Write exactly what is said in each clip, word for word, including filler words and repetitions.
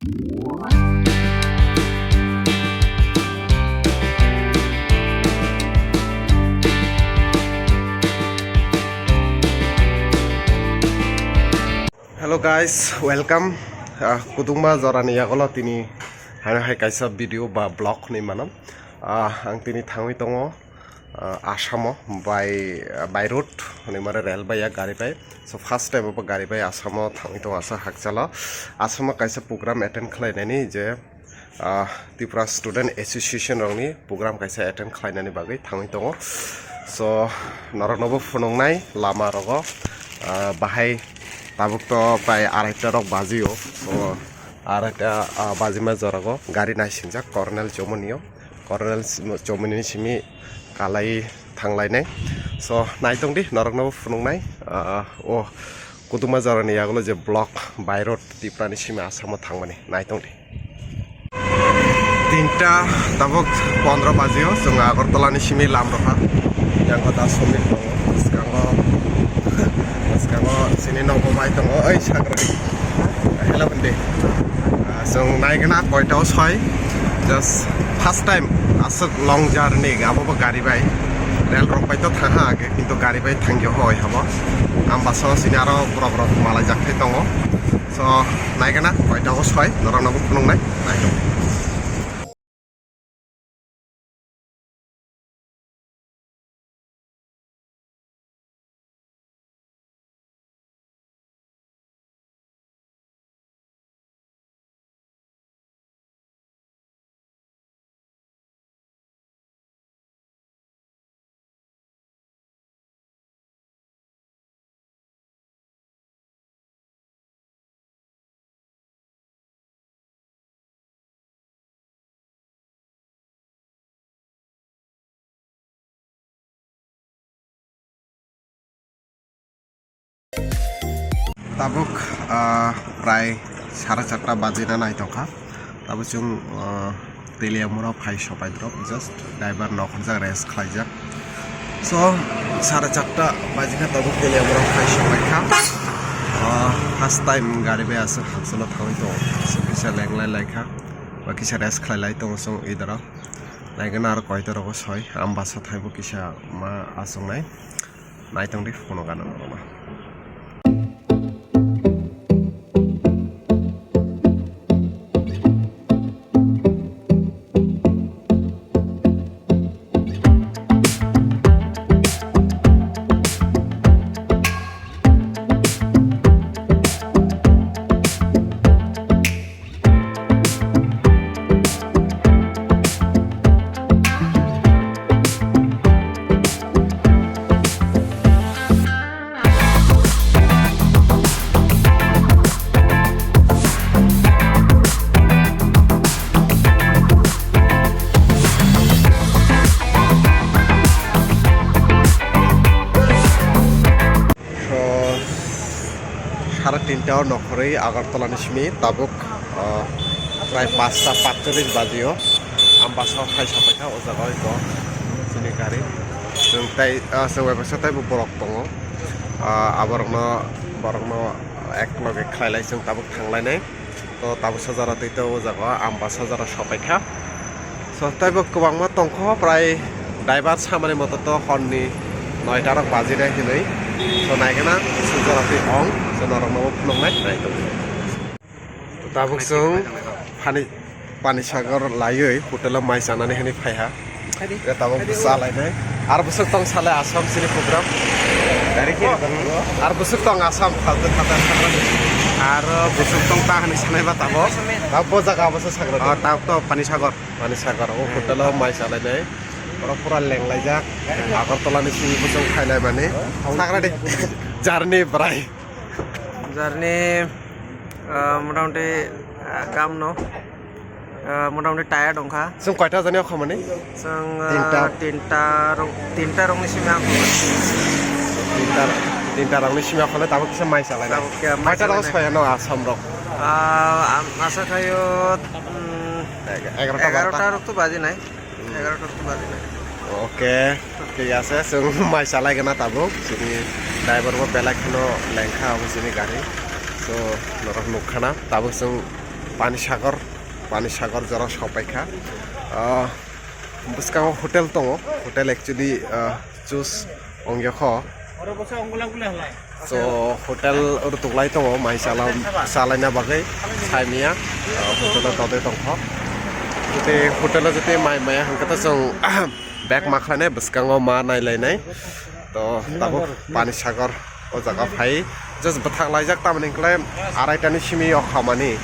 Hello guys, welcome. Ah, kudungma jorani yagulo tini haino hai kaisa video ba vlog hinwi mano. Ah, ang tini thangwi tongo, ah, Assamo by, by road, hinwi mare rail bai ya gari bai. So first time obo gari bai Assamo thangwi tongo asa hakchalo. Assamo kaisa program attend khlainani je ah, Tripura Student Association rokni program kaisa attend khlainani bagwi thangwi tongo. So, noroknobo phunuknai lama rogo, ah, bahai tabuk to prai araita rok bajio. So, araita, ah, bajima jorago gari naisingjak Colonel Chomoni o. Colonel Chomoni ni simi kalai thanglainai. So, naitongdi noroknobo phunuknai, ah, o kuduma jorani yagulo je block by road Tripura ni simi Assamo thangmani. Naitongdi. Tinta tabuk pondro bajio, chwng Agartala ni simi lam rokha. Yang kota somit tongo, bwskango, bwskango chini nokbo bai tongo, oi sagra. Hello, bwndi. Ah, chwng naigwna koita o soi, just first time aswk long journey, abo bo gari bai, rail rok bai to thangha age, kintu gari bai thangyo hoi habo. Ambasa o chini aro borok rok malai jak thai tongo. So, naigwna koita o soi, norok nobo phunuknai, naitong. Tabuk, ah, prai sara charta bajina naitokha. Tabuk chwng, ah, Teliamura phai sopai drop, just driver nokhorjak, rest khlaijak. So, sara charta bajikha tabuk Teliamura phai sopaikha. Ah, first time gari bai aswk hakchalo thangwi tongo. Aswk kisa lenglai laikha. Ba kisa rest khlailai tongo chwng idoro. Naigwna aro koita rogo soi. Ambasa thaibo kisa ma achuknai. Naitongdi phunukgwna norokno. So, sara tinta o nokhorwi Agartala ni simi tabuk, ah, prai pasta patcholish baji o. Ambasa o phai sapaikha o jaga o iko chini gari. Chwng tai, ah, chwng bai baksa taibo borok tongo. Ah, aborokno, borokno ek loge khlailai chwng tabuk thanglainai. To tabuk sajara twi to o jaga o Ambasa jara sopaikha. So, taibo kwbangma tongkho, prai driver samani moto to horni noita rok bajinai hinwi. So, naigwna sujara twi ong, so, norokno bo phunuknai nai tongo. Tabuk chwng Pani, Panisagar laiwi hotel o mai chanani hinwi phaiha. Tabuk bwsa lainai. Ar bwswk tong sale Assam sini program. Ar bwswk tong Assam, khalto khata sagra. Ar bwswk tong ta hinwi sanai ba tabuk. Tabuk bo jaga bwswk sagra. Oh, tabuk to Panisagar. Panisagar. O hotel o mai chalainai. Oro pura lenglaijak. Agartala ni simi bwswk khailai mani. Sagra di. Journey bwrai. Journey, ah, motamoti, ah, kam no. Ah, motamoti tired wngkha. Chwng koita jani o khamani? Chwng, ah, Tinta. Tinta rok, tinta rokni simi ang khamani. Tinta, tinta rokni simi o khamani, tabuk kisa mai chalai na. Tabuk kisa mai chalai na. Koita rok soya no Assam rok? Ah, am-, asa khayo, mm, Eg-, egarota, egarota barota. Rok to baji nai. Hmm. Egarota rok to baji nai. Oke, thik ase, chwng mai chalai gana tabuk. Chini driver bo belai kheno lengkha abo chini gari. So, norok nukha na, tabuk chwng Panisagar, Panisagar jora sopaikha. Ah, bwskango hotel tongo, hotel actually, ah, choose ongya kho. So hotel rutuklai tongo, mai chala, chalaina bagwi saimia, ah, hotel o todoi tongkho. Jotoi hotel o jotoi mai maya hwnkhe to chwng bag ma khlainai, bwskango ma nailainai. To tabuk Panisagar o jaga phai, just bwthak laijak, tamoni hwnkhe araitani simi o khamani.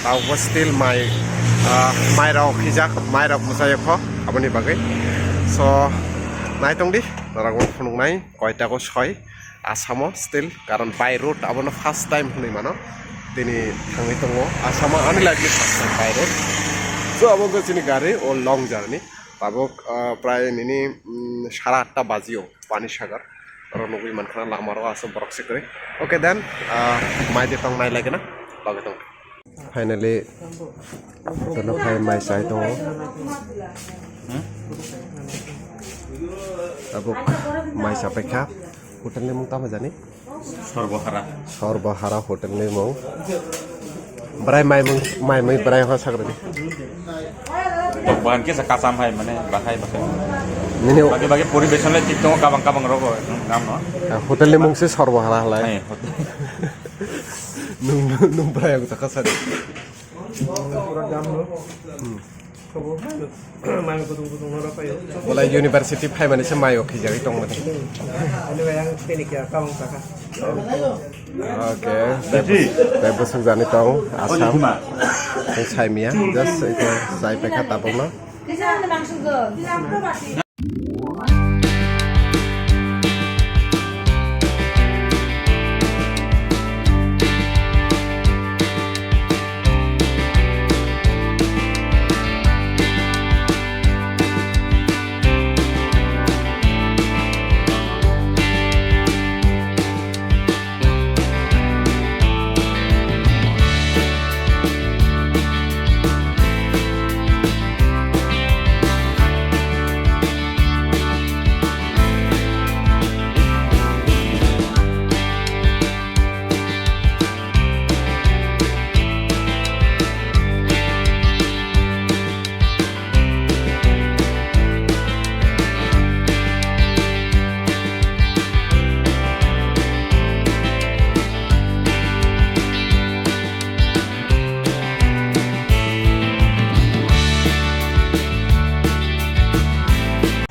Tabukbo still mai, ah, mairok khijak, mairok mwchayokho aboni bagwi. So naitongdi, norokbo phunuknai koita ko soi Assam o still, karon by road abono first time hwnwi mano. Tini thangwi tongo Assam o, ani life ni first time by road. So abo wngkha chini gari o long journey. Tabuk, ah, prai nini, mm, sara atta baji o. Panisagar. Oro nugwi mankha na lama ro aswk borok se kwrwi. Okay then, ah, mai de tong nai lai gana. Loge tong. Finally, hotel o phai mai chai tongo. Tabuk mai chapai kha. Hotel ni mung tamo jani? Sorbohara. Sorbohara hotel ni mung. Brai mai mung, mai mui brai ho sagrani. Tok bahan kisa kasam hai mane bahai bahai. Nini bagi bagi poribeson le tik tongo kabang kabang rogo ngam no. Ah, hotel ni mung se Sorbohara halai. Hai, hotel. Nung, nung, nung brai ang taka sari. Pura gam no. Hmm. Bolai university phaimani se mai o khijagwi tongmani. Ani bai ang tini kya kabang taka. Okay, tei bwswk jani tong Assam. Tei saimia, just ito sai paikha tabukno.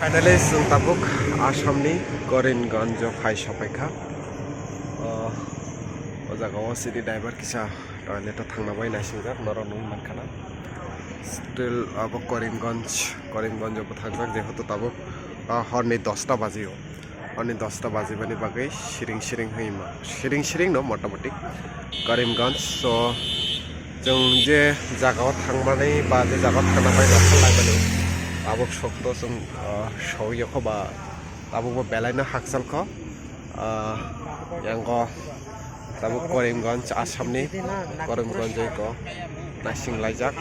Finally, chwng tabuk Assamni Karimganj o phai sopaikha. O, o jaga o city driver kisa toilet o thangna bai naisingjak, norok nugwi mankha na. Still abo Karimganj, Karimganj o bwtharjak, jehetu tabuk, ah, horni dosta baji o. Horni dosta bajibani bagwi siring siring hwnwi ma, siring siring no motamoti Karimganj. So, chwng je jaga o thangmani ba je jaga o thangna bai rok laimani tabuk sokto chwng, ah, soi yokho ba tabukbo belai no hakchal kho. Ah, yango tabuk Karimganj, Assamni Karimganj oi ko naising laijak.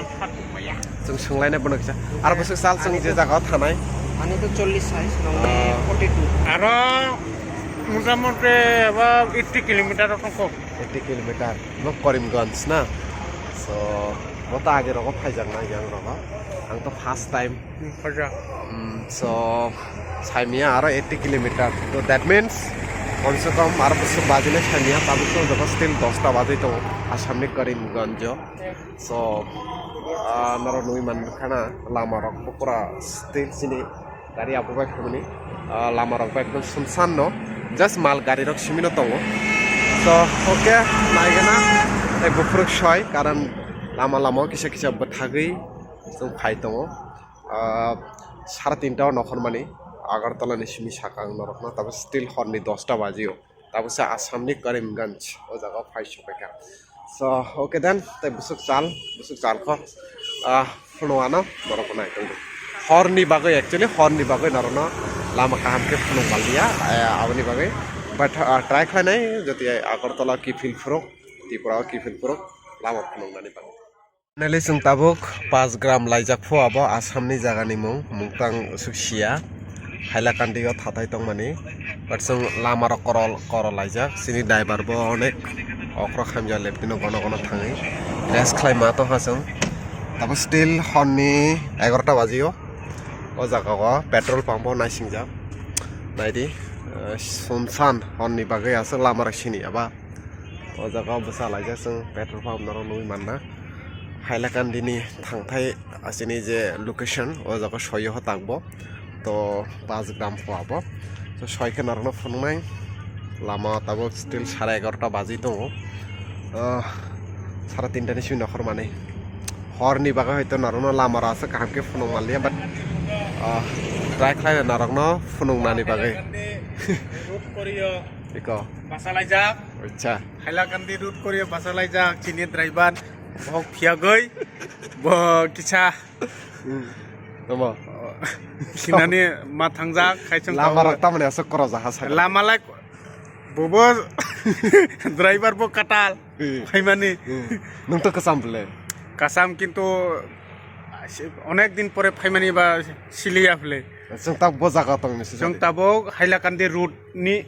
Chwng swnglaina bono kisa. Aro bwswk sal chwng je jaga o thanai. Ani to chollish size, nongni forty two. Aro motamoti aba eighty kilometer rok tongkho. Eighty kilometer. No Karimganj na. So, bo to age rogo phaijaknai yang rogo. Ang to first time. Mm, so, saimia aro eighty kilometer. So, that means, komse kom aro bwswk bajinai saimia, tabuk to joto still dosta bajwi tongo, Assamni Karimganj o. So, ah, norok nugwi mankha na, lama rok bo pura still chini gari abo bai phaimani, ah, lama rok bo ekdom sumsan no, just mal gari rok simi no tongo. So, okay, naigana, tei buphuruk soi, karon lama lama o kisa kisa bwthagwi chwng phai tongo. Ah, sara tinta o nokhormani Agartala ni simi saka ang norokno, tabuk still horni dosta baji o, tabuk se Assamni Karimganj o jaga o phai sopaikha. So, okay then, tei bwswk chal, bwswk chal kho, ah, phunukano norokno nai tongdi. Horni bagwi, actually horni bagwi norokno lama kaham khe phunuk manliya, eh, aboni bagwi. But, ah, try khlainai jodi Agartala kiphil phuruk, Tripura o kiphil phuruk, lama phunuknani bagwi. Finally, chwng tabuk Panchgram laijak phu abo Assamni jagani mung, mungtang swk siya. Hailakandi o thatai tongmani. But chwng lama rok korol, korol laijak. Chini driver bo onek okrok hamya leptino gono gono thangwi. Rest khlaima tongkha chwng. Tabuk still horni egarota bajio. O jaga o petrol pump o naisingjak. Naidi, eh, sunsan horni bagwi aswk lama rok sini aba. O jaga o bwsa laijak chwng petrol pump norok nugwi manna. Hailakandini thangthai asini je location o jaga soyo ho takbo. To pas gram po abo. To soi khe norokno phunuknai. Lama tabuk still sare egarota baji tongo. Ah, sare tinta ni simi nokhor mani. Horni bagwi hoito norokno lama rok aswk kaham khe phunuk manliya, but, ah, try khlai norokno phunuknani bagwi. Root koriyo. Iko. Basa laijak. Acha. Hailakandi root koriyo basa laijak. Chini driver. Bohok phiyagwi. Bo kisa. Hmm. Tamo. Sinani ma thangjak, khai chwng lama tabuk rok tamani aswk korojak ha sakha. Lama lai bobo driver bo katal. Hmm. Phaimani. Hmm. Nwng to kwcham bwle. Kasam kintu onek din pore phaimani ba siliya bwle. Chwng tabuk bo jaga tongni se. Chwng tabuk Hailakandi road ni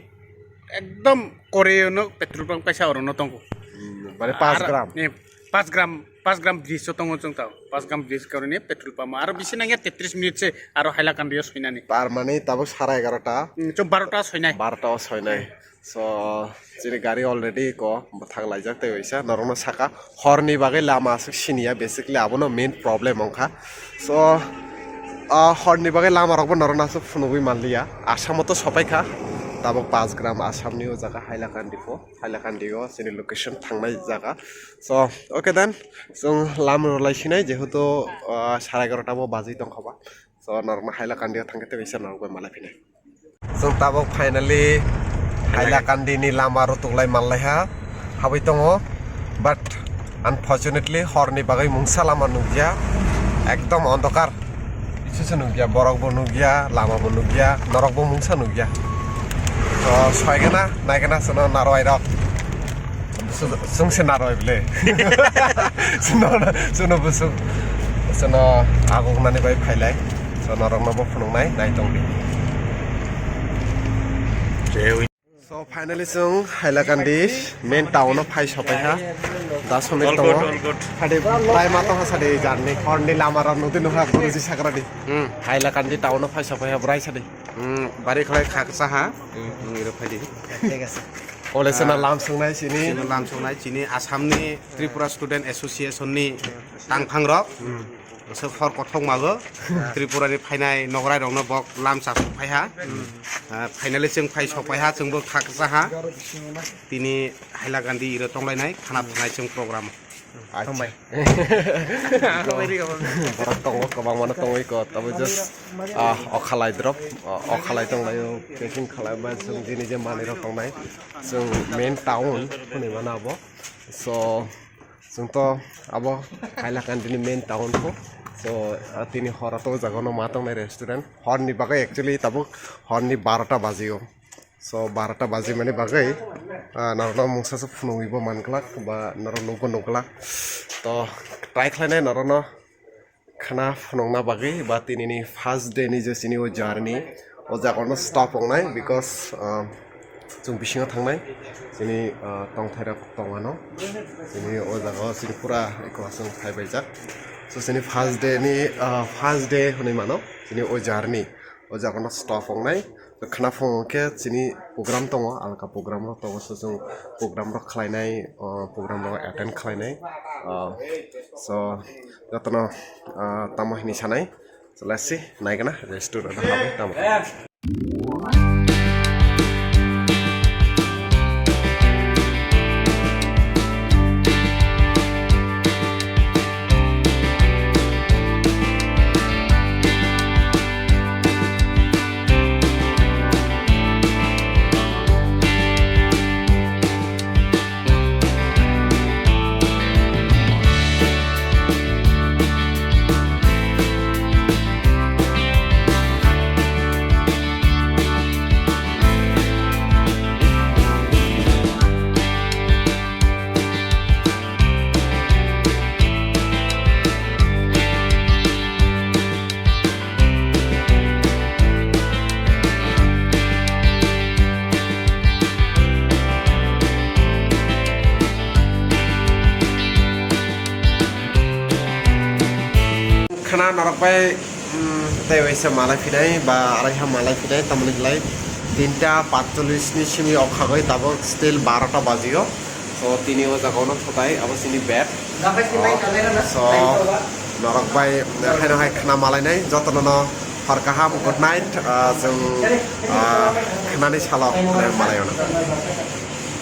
ekdom kore no petrol pump kaisa oro no tongo. Hmm, mane pas gram. Ni pas gram, pas gram bridge o tongo chwng tao. Pas gram bridge kore ni petrol pump. Aro bisi nangya tetris minute se aro Hailakandi o soinani. Tar mane tabuk sara egarota. Hmm, chwng barota soinai. Barota o soinai. So, chini gari already ko bwthak laijak tei waisa norokno saka horni bagwi lama aswk siniya, basically abono main problem wngkha. So, ah, horni bagwi lama rokbo norokno aswk phunugwi manliya. Assam o to sopaikha. Tabuk pas gram Assam ni o jaga Hailakandi po. Hailakandi o chini location thangnai jaga. So, okay then. Chwng lama rw lai sinai jehetu, ah, sara egarota bo bajwi tongkha ba. So, norokno Hailakandi o thangkhe tei waisa norok bai malai phinai. Chwng tabuk finally Hailakandi ni lama rw tuklai manlaiha habwi tongo, but unfortunately horni bagwi mungsa lama nukya, ekdom ondokar, kisusa nukya, borok bo nukya, lama bo nukya, norok bo mungsa nukya. To soigana naigana chwngno narwai rok. Chwng se narwai bwle. Chwngno, chwngno bwswk, chwngno aguk nani bai phailai. So norokno bo phunuknai naitongdi. So finally chwng Hailakandi main town o phai sopaiha. Da somit tongo. All good, all good. Phadi time ma tongha sadi journey. Horni lama rok nudi nukha guruji sakradi. Hmm. Hailakandi town o phai sopaiha bwrai sadi. Hmm, bari khlai khaksa ha. Hmm. Hmm, iro phaidi. Thik ase. Ole sena lam songnai chini. Chini lam songnai chini Assam ni Tripura Student Association ni tangphang rok. Hmm. Bwswk hor kothok mago. Tripura ni phainai nograi rok no bok lam cha sok phai ha. Ah, finally chwng phai sok phai ha, chwng bo khaksa ha. Tini Hailakandi iro tonglainai khana phnai chwng program. Acha. Hambai. Borok tongo, kwbangma no tongwi ko, tabo just, ah, okhalai drop, ah, okhalai tonglaio, packing khalai ba chwng jini je manwi rok tongnai. Chwng main town hwnwi mano abo. So, chwng to abo Hailakandi ni main town pho. So, ah, tini horo to o jaga no ma tongnai restaurant. Horni bagwi actually tabuk horni barota bajio. So, barota baji mani bagwi, ah, norokno mungsa se phunugwi bo manglak ba norok nukgo nukglak. To, try khlainai norokno khana phunukna bagwi ba tinini first day ni je chini o journey, o jaga no stop wngnai because, ah, chwng bisingo thangnai chini, ah, tongthai rok tongmano. Chini o jaga o chini pura eko aswng phaibaijak. So, chini first day ni, ah, first day hwnwi mano chini o journey. O jaga no stop wngnai. Khna phung khe chini program tongo, alka program rok tongo, so chwng program rok khlainai, o program rok attend khlainai. O, so, jotono, o, tamo hini sanai. So, let's see, naigana restaurant o habai tamo. Khna norok bai, mm, tei waisa malai phinai ba araiha malai phinai, tamoni belai tinta patcholish ni simi okhagoi tabok still barota bajio. So tini o jaga ono thotai abo chini bed. So norok bai, mm, haino hai khna malainai jotono no hor kaham, good night, ah, chwng, ah, khnani salo malai ono.